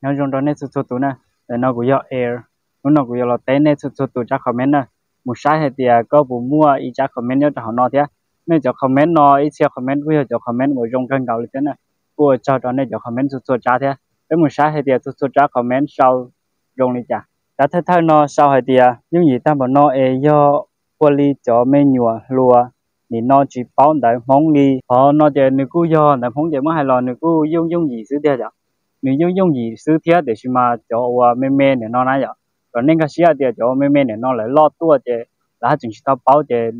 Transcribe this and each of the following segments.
Nyob zoo rau nej txhua txhua tus na. Ntawm no kuv yog Air. Hnub no kuv yuav los teb nej txhua txhua tus tsab comment na. Mus saib hais tias koj puas muaj ib tsab comment nyob rau hauv no thiab. Nej cov comment no ib txhia comment kuj yog cov comment uas zoo kawg nkaus li thiab na. Kuj ua tsaug rau nej cov comment txhua txhua tsab thiab. Peb mus saib hais tias txhua txhua tsab comment sau zoo li cas. Tsab thawj thawj no sau hais tias yooj yim tag npaum no es yog ua li cov me nyuam hluas nim no tsis paub ntawv Hmoob li. Qhov no ces nws kuj yog ntawv Hmoob ces muab hais los nws kuj yooj yooj yim xwb tiag yom. Nws yooj yooj yim xwb thiab tiam sis mas cov uas me me nim no na yom, kom nej nkag siab tias cov uas me me nim no lawv loj tuaj ces lawv haj tseem tsis tau paub ces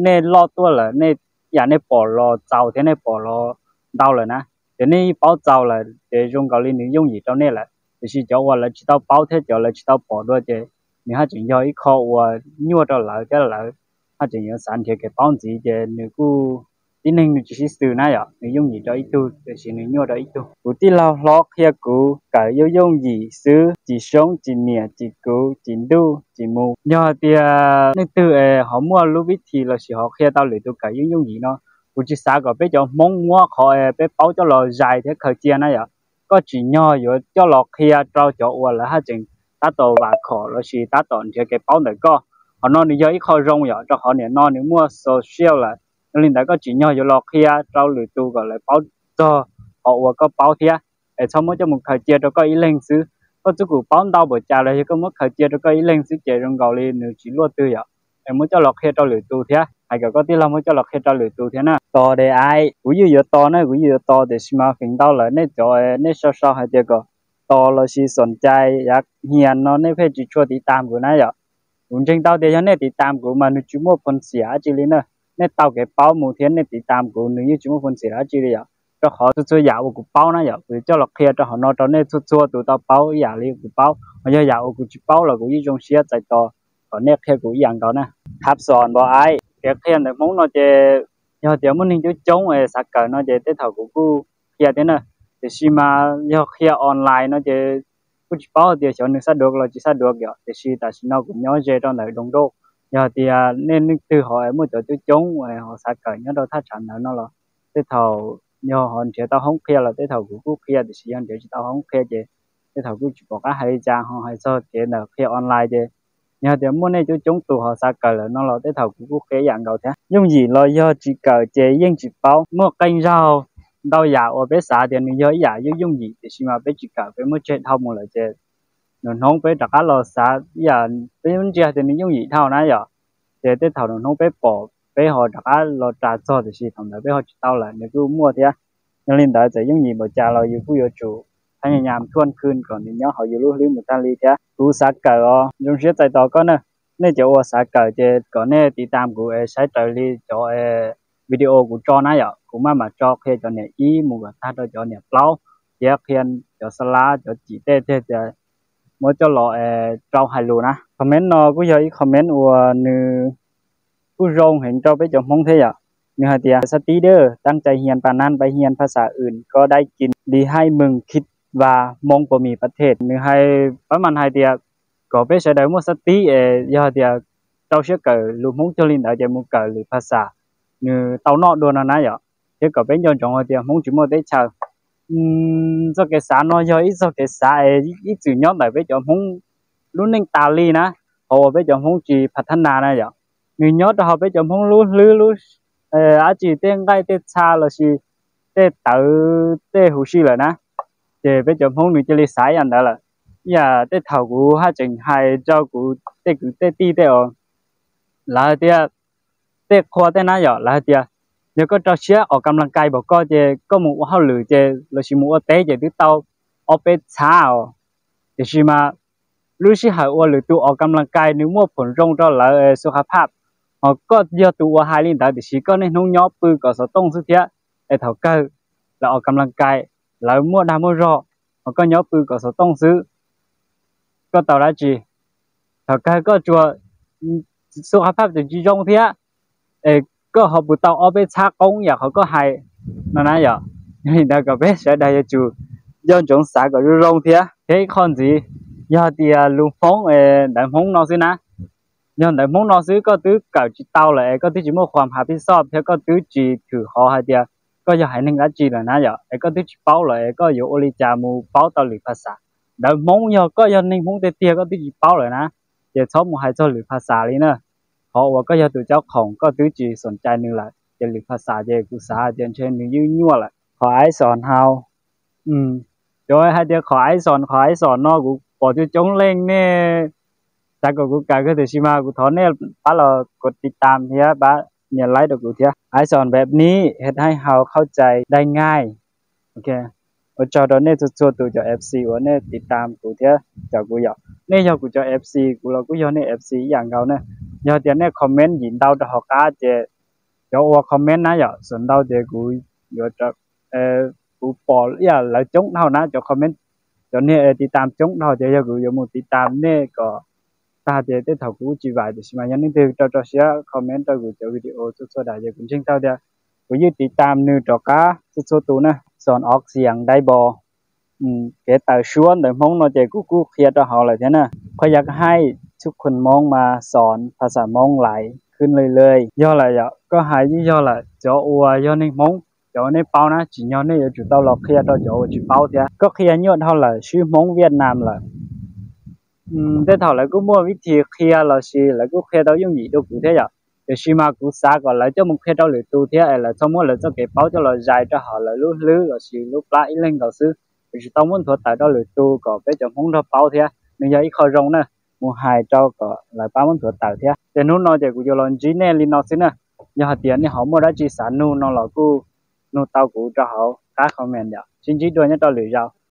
nej loj tuaj lawm nej, yam nej pom los txaus thiab nej pom los ntau lawm na, ces nej yeej paub txaus lawm ces zoo nkaus li nws yooj yim rau nej lawm. Tiam sis cov uas lawv tsis tau paub thiab cov lawv tsis tau pom dua ces nws haj tseem yog ib qho uas nyuaj rau lawv thiab lawv haj tseem yuav xav nrhiav kev paub ntxiv ces nws kuj, tib neeg nws tsis sib xws na yom, nws yooj yim rau ib tug tiam sis nws nyuaj rau ib tug. Kuv tij laug hlob qhia kuv kawm yooj yooj yim xwb, cim soob cim niam cim kuv cim ntuj cim mus. Yog hais tias leej twg es ho muaj lub vib thi lossis ho qhia tau lwm tus kawm yooj yooj yim no, kuv tsis xav kom peb cov Hmoob muab qhov peb paub coj los zais thiab khaws cia na yom. Koj tsim nyog yuav coj los qhia rau cov uas lawv haj tseem tab tom vam khom lossis tab tom nrhiav kev paub ntawm koj. Qhov no nws yog ib qho zoo yom, rau qhov nim no nws muaj social lawm. Yog li ntawd koj tsim nyog yuav los qhia rau lwm tus kom lawv paub txog qhov uas koj paub thiab, es txhob muab coj mus khaws cia rau koj ib leeg xwb. Koj txuj kum paub ntau npaum cas los yog koj muab khaws cia rau koj ib leeg xwb ces zoo nkaus li nws tsis luaj twg yom. Es muab coj los qhia rau lwm tus thiab, hais kom koj tij laug muab coj los qhia rau lwm tus thiab na. Tos dev ai, kuv yeej yuav tos na, kuv yeej yuav tos tiam sis mas feem ntau lawm nej cov nej sau sau hais tias kom tos lossis xom cai yav hias no nej pheej tsis tshua tiv tam kuv na yom. Kuv ntseeg tau tias yog nej tiv tam kuv mas nws tsis muaj phoos xiam dab tsi li na. Nej tau kev paub mus thiab nej tiv tam kuv nws yeej tsis muaj phoos xiam dab tsi li yom. Rau qhov txhua txhua yam uas kuv paub na yom, kuv coj los qhia rau hauv no rau nej txhua txhua tus tau paub ib yam li kuv paub. Ho yog yam uas kuv tsis paub los kuv yeej zoo siab txais tos kom nej qhia kuv ib yam nkaus na. Hab xos npov ai, kev qhia ntawv Hmoob no ces yog tias muaj neeg coob coob es xav kawm no ces tej thaum kuv kuj qhia thiab na. Tiam sis mas yog qhia online no ces kuj tsis paub tias xyov nws xab duav los tsis xab duav yom, tiam sis tam sim no kuv nyob ze rau ntawm Doos Nrauj. Yog tias nej leej twg ho muaj cov coob coob ho xav kawm nyob rau thaj tsam ntawd no los tej thaum yog ho nrhiav tau hoob qhia los tej thaum kuv kuj qhia, tiam sis yog nrhiav tsis tau hoob qhia ces tej thaum kuj tsis pom qab hais li cas. Ho hais txog kev ntawm qhia online ces yog tias muaj nej coob coob tus ho xav kawm lawm no los tej thaum kuv kuj qhia ib yam nkaus thiab. Yooj yim los yog tsis kawm ces yeej tsis paub. Muaj qee zaug ntau yam uas peb xav tias nws yog ib yam yooj yooj yim tiam sis mas peb tsis kawm peb muab tseg dhau mus lawm ces nws hnub peb rov qab los xav ib yam peb ntsia tias nws yooj yim dhau na yom. Ces tej thaum nws hnub peb pom peb ho rov qab los ras txog tiam sis thaum ntawd peb ho tsis tau lawm nws kuj muaj thiab. Yog li ntawd txawm yooj yim npaum cas los yus kuj yuav tsum thab nyas nyas thuaj khwj kom nws nyob hauv yus lub hlwb mus tag li thiab. Kuv xav kawm os, zoo siab txais tos koj na. Nej cov uas xav kawm ces kom nej tiv tam kuv es saib raws li cov video kuv tso na yom. Kuv maj mam tso qhia cov niam ib mus kom tag rau cov niam plaub, thiab qhia cov xa lab cov cim tej tiag tias muab coj los rau hais lus na. Comment no kuj yog ib comment uas nws kuj zoo heev rau peb cov Hmoob thiab yom. Nws hais tias สวัสดีเด้อ ตั้งใจเรียนปานนั้น ไปเรียนภาษาอื่นก็ได้กิน ดีให้มึงคิดว่า มงบ่มีประเทศ Nws hais pab mas hais tias kom peb sawv daws muaj xab tib es yog tias rau siab kawm lus Hmoob cuag li ntawd ces mus kawm lwm phas xas nws tau noj dua no na yom. Thiab kom peb nco ntsoov hais tias Hmoob tsis muaj teb chaws. Txoj kev xav no yog ib txoj kev xav es ib txwm nyob ntawm peb cov Hmoob lub neej tas li na, qhov uas peb cov Hmoob tsis phav thab nas na yom. Nws nyob rau hauv peb cov Hmoob lub hlwb lub dab tsi tej nqaij tej txha lossis tej tawv tej huv si lawm na, ces peb cov Hmoob nws cia li xav ib yam ntawd lawm. Ib yam tej thaum kuv haj tseem hais rau kuv tej kwv tej tij tej os, lawv hais tias tej qhua tej na yom, lawv hais tias yog koj rau siab os kam las kais npaum koj ces koj mus ua hauj lwm ces lossis mus ua teb ces twb tau ob peb txhab os. Tiam sis mas lub sij hawm uas lwm tus os kam las kais nws muaj phoom zoo rau lawv xu kha phaj, ho koj yog tus uas hais li ntawd tiam sis koj niaj hnub nyob pw kom xov tooj xwb thiab. Es thaum kawg lawv os kam las kais, lawv muaj dag muaj zog, ho koj nyob pw kom xov tooj xwb, koj tau dab tsi? Thaum kawg koj tsuas xu kha phaj tseem tsis zoo thiab, es koj ho puas tau ob peb txhab qoob yam qhov koj hais no na yom. Yog li ntawd kom peb sawv daws yuav tsum nco ntsoov xav kom zoo zoo thiab. Thiab ib qho ntxiv, yog tias lus Hmoob, ntawv Hmoob no xwb na, yog ntawv Hmoob no xwb koj twb kawm tsis tau lawm es koj twb tsis muaj khuam hav pib xoj thiab koj twb tsis thwm hov hais tias koj yog haiv neeg dab tsi lawm na yom, es koj twb tsis paub lawm es koj yuav ua li cas mus paub tau lwm phas xas? Ntawv Hmoob yog koj yog neeg Hmoob tiag tiag koj twb tsis paub lawm na, ces txhob mus hais txog lwm phas xas li na. Qhov uas koj yog tus caub khoom koj twb tsis xoom cai nws lawm, ces lwm phas xas ces kuv xav tias ntshe nws yeej nyuaj lawm. Qhov ice on hau, cov hais tias qhov ice on, qhov ice on no kuv pom coob coob leej nej xav kom kuv kawm kawg tiam sis mas kuv thov nej pab los kos tiv tam thiab pab nias like rau kuv thiab. Ice onแบบนี้ เฮ็ดให้เฮาเข้าใจได้ง่าย. Ok, ua tsaug rau nej txhua txhua tus cov F C uas nej tiv tam kuv thiab caum kuv yom. Nej yog kuv cov F C, kuv los kuj yog nej F C ib yam nkaus na. Yog tias nej comment yim ntau rau hauv qab ces cov ua comment na yom, xam ntau ces kuv yuav, kuv pom ib yam lawv coob dhau na cov comment, cov niag tiv tam coob dhau ces yog kuv yuav mus tiv tam nej kom tag ces tej thaum kuv kuj tsis vaim tiam sis mas yog leej twg rau rau siab comment rau kuv cov video txhua txhua daim ces kuv ntseeg tau tias kuv yeej tiv tam nws rov qab txhua txhua tus na. Son of xiang dai bos, kev taws suab ntawv Hmoob no ces kuv kuj qhia rau hauv lawm thiab na. ข้อยอยากให้ทุกคนมองมาสอนภาษาม้งหลายขึ้นเรื่อยๆ Yog lawm yom, koj hais yeej yog lawm. Cov uas yog neeg Hmoob, cov uas nej paub na, tsim nyog nej yuav tsum tau los qhia rau cov uas tsis paub thiab. Koj qhia nyuaj dhau lawm, swb Hmoob Viaj Nam lawm. Tej thaum lawv kuj muaj vib thi qhia los sis lawv kuj qhia tau yooj yim dua kuv thiab yom. Tiam sis mas kuv xav kom lawv coj mus qhia rau lwm tus thiab es lawv txhob muab lawv txoj kev paub coj los zais rau hauv lawv lub hlwb los sis lub plab ib leeg nkaus xwb. Lawv tsis tau muab nthuav tawm rau lwm tus kom peb cov Hmoob nrog paub thiab. Nws yog ib qho zoo na, mus hais rau kom lawv pab muab nthuav tawm thiab. Ces hnub no ces kuv yuav los ntsib nej li no xwb na. Yog hais tias nej ho muaj dab tsi xav nug no los kuj nug tau kuv rau hauv qab comment yom. Sib ntsib dua nyob rau lwm zaus.